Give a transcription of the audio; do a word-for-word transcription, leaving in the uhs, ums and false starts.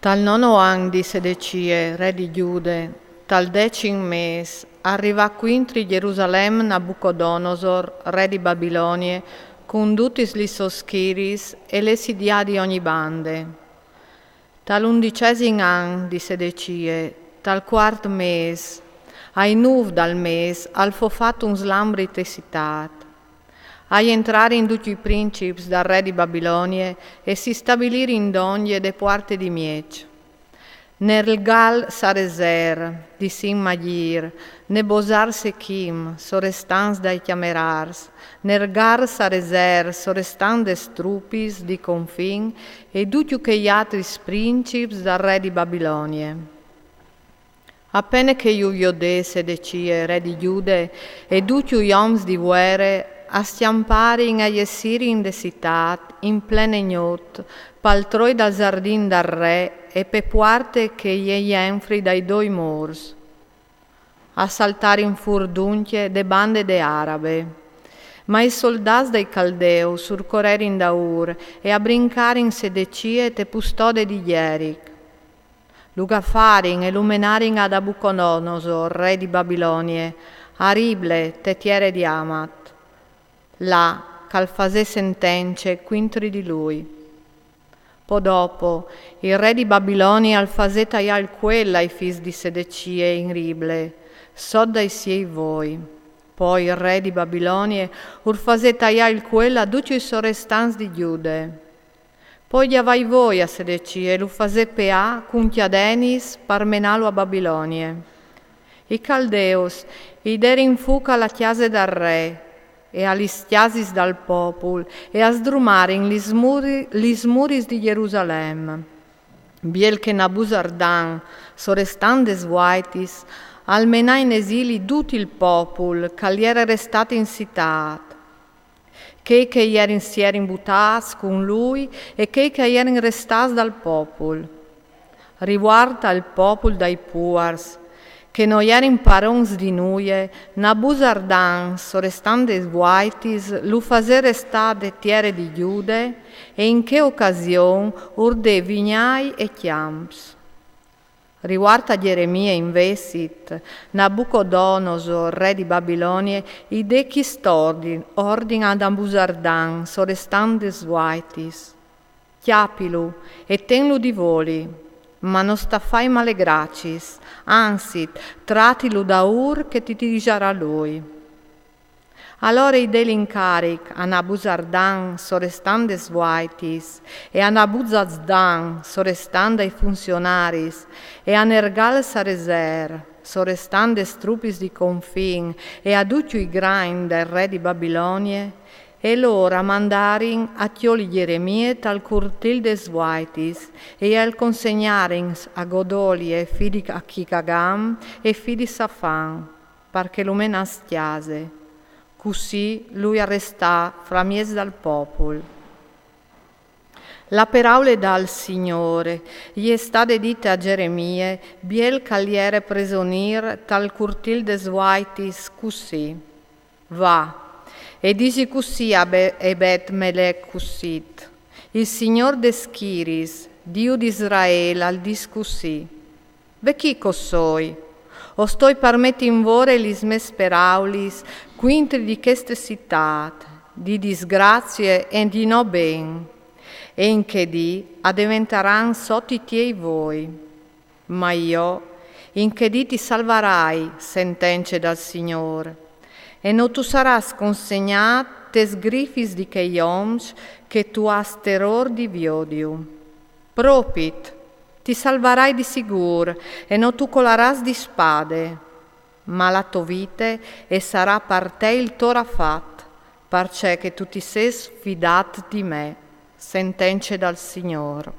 Tal nono an di Sedecie, re di Gjude, tal decim mês, al rivà cuintri Jerusalem Nabucodonosor, re di Babilonie, cun dutis lis sôs schiris e le si dià di ogni bande. Tal undicesim an di Sedecie, tal cuart mês, ai nûf dal mês, al fo fat un slambri te sitât. A jentrarin ducj i princips dal re di Babilonie e si stabilirin dongje de puarte di mieç. Nergal-Sareser, dissin Magîr, Nebosar-Sechim, sorestants dai cjamerârs, Nergal-Sareser, sorestant des trupis di confin, e ducj chei altris princips dal re di Babilonie. A pene che ju viodè Sedecie, re di Gjude, e ducj i oms di vuere, a scjamparin e a jessirin de sitât in plene gnot, paltroi dal zardin dal re e pe puarte che e je jenfri dai doi môrs. A saltarin fûr duncje de bande de Arabe. Ma i soldâts dai Caldeus ur corerin daûr e a brincarin Sedecie te pustode di Jeric. Lu gafarin e lu menarin a Nabucodonosor, re di Babilonie, a Rible, te tiere di Hamat. Là ch'al fasè sentence cuintri di lui. Po dopo, il re di Babilonie al fasè taiâ il cuel ai fîs di Sedecie in Rible, sot dai siei voi. Po il re di Babilonie ur fasè taiâ il cuel a ducj i sorestants di Gjude. Po i gjavà i voi a Sedecie e lu fasè peâ cun cjadenis par menâlu a Babilonie. I Caldeus i derin fûc a la cjase dal re e a lis cjasis dal popul e a sdrumarin lis muri-, lis muris di Jerusalem. Biel che Nabusardan, sorestant des vuaitis, al menà in esili dut il popul ch'al jere restât in sitât, chei che a jerin, si jerin butâts cun lui e chei che a jerin restâts dal popul. Rivuart al popul dai puars, che no jerin parons di nuie, Nabusardan, sorestant des vuaitis, lu fasè restâ te tiere di Gjude, e in chê ocasion ur dè vignâi e cjamps. Rivuart a Gjeremie invezit, Nabucodonosor, re di Babilonie, i dè chist ordin, ordin a Nabusardan, sorestant des vuaitis: Cjapilu e tenlu di voli, ma no sta fâi male graciis, anzit, tratilu daûr che ti, ti disarà lui. Alore i dè l'incaric a Nabusardan, sorestant des vuaitis, e a Nabuzazdan, sorestant dai funzionaris, e a Nergal-Sareser, sorestant des trupis di confin, e a ducj i grancj dal re di Babilonie, e lôr a mandarin a cjoli Gjeremie tal curtîl des vuaitis, e al consegnarin a Godolie, fi di Achicagam e fi di Safan, par che lu menàs cjase. Cussì lui al restà framieç dal popul. La peraule dal Signôr e je stade dite a Gjeremie, biel ch'al jere presonîr tal curtîl des vuaitis, cussì: Va, e disi cussì a Be-, Ebed-Melec-Cussit: Il Signôr des schiris, Diu di Israel, al dîs cussì: Ve chi ch'o soi. O stoi par meti in vore lis mês peraulis cuintri di cheste sitât, di disgracie e di no ben. E in chê dì a deventaran sot i tiei voi. Ma jo in chê dì ti salvarai, sentence dal Signôr, e no tu sarâs consegnât tes grifis di chei oms che tu âs terôr di viodiu. Propit, ti salvarai di sigûr e no tu colarâs di spade, ma la tô vite e sarà par te il to rafat, parcè che tu ti sês fidât di me, sentence dal Signôr.